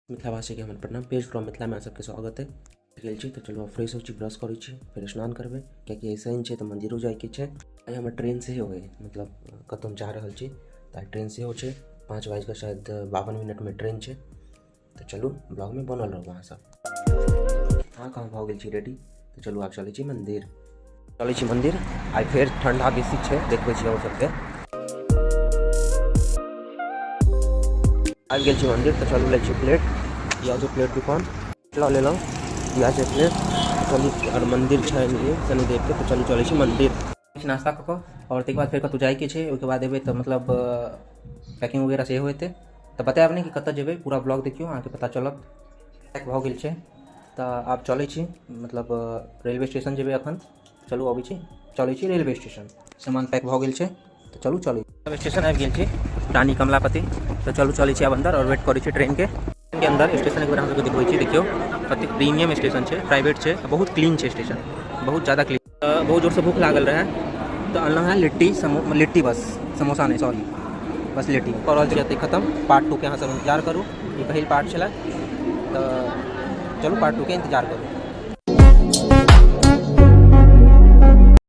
मिथिलावासीके हमर प्रणाम। Page from मिथिलामे अहाँ सबके स्वागत है। गेल छी तऽ चलू फ्रेश होइ छी, ब्रश करै छी, फेर स्नान करबै, कियाकि आइ शनि छै तऽ मन्दिरो जाइके छै। आइ हमर ट्रेन सेहो अइ, मतलब कतहु हम जा रहल छी तऽ आइ ट्रेन सेहो छै। 5 बाजिकऽ शायद 52 मिनटमे ट्रेन छै। तऽ चलू ब्लॉगमे बनल रहू अहाँ सब। अहाँ कहाँ भऽ गेल छी रेडी? तऽ चलू आब चलै छी मन्दिर। चलै छी मन्दिर। आइ फेर ठंडा बेसी छै, देखबै छी अहूँ सबके। आबि गेल छी मन्दिर, तऽ चलू लै छी प्लेट। इएह छै प्लेट दुकान, लऽ लेलहुँ। इएह छै प्लेट। चलू, आओर मन्दिर छै शनिदेवके, तऽ चलू चलै छी मन्दिर। किछु नाश्ता कऽ कऽ आओर ताहिके बाद फेर कतहु जाइके छै, ओहिके बाद एबै तऽ मतलब पैकिंग वगैरह सेहो हेतै। तऽ बतायब नहि कि कतऽ जेबै, पूरा ब्लॉग देखियौ, अहाँके पता चलत। पैक भऽ गेल छै तऽ आब चलै छी, मतलब रेलवे स्टेशन जेबै अखन। चलू अबै छी, चलै छी रेलवे स्टेशन। सामान पैक भऽ गेल छै तऽ चलू चलै। अब स्टेशन आबि गेल छी रानी कमलापति, तऽ चलू चलै छी आब अन्दर आओर वेट करै छी ट्रेनके। ट्रेनके अंदर स्टेशन एक बेर अहाँ सबके देखबै छी। देखियौ कतेक प्रीमियम स्टेशन छै, प्राइवेट छै, बहुत क्लीन छै स्टेशन, बहुत ज़्यादा क्लीन। बहुत जोरसँ भूख लागल रहै तऽ अनलहुँ हेँ लिट्टी लिट्टी, बस समोसा नहि, सॉरी, बस लिट्टी। कऽ रहल छी एतै खतम। पार्ट 2 के अहाँ सब इंतजार करू, ई पहिल पार्ट छलै, तऽ चलू पार्ट 2 के इंतजार करू।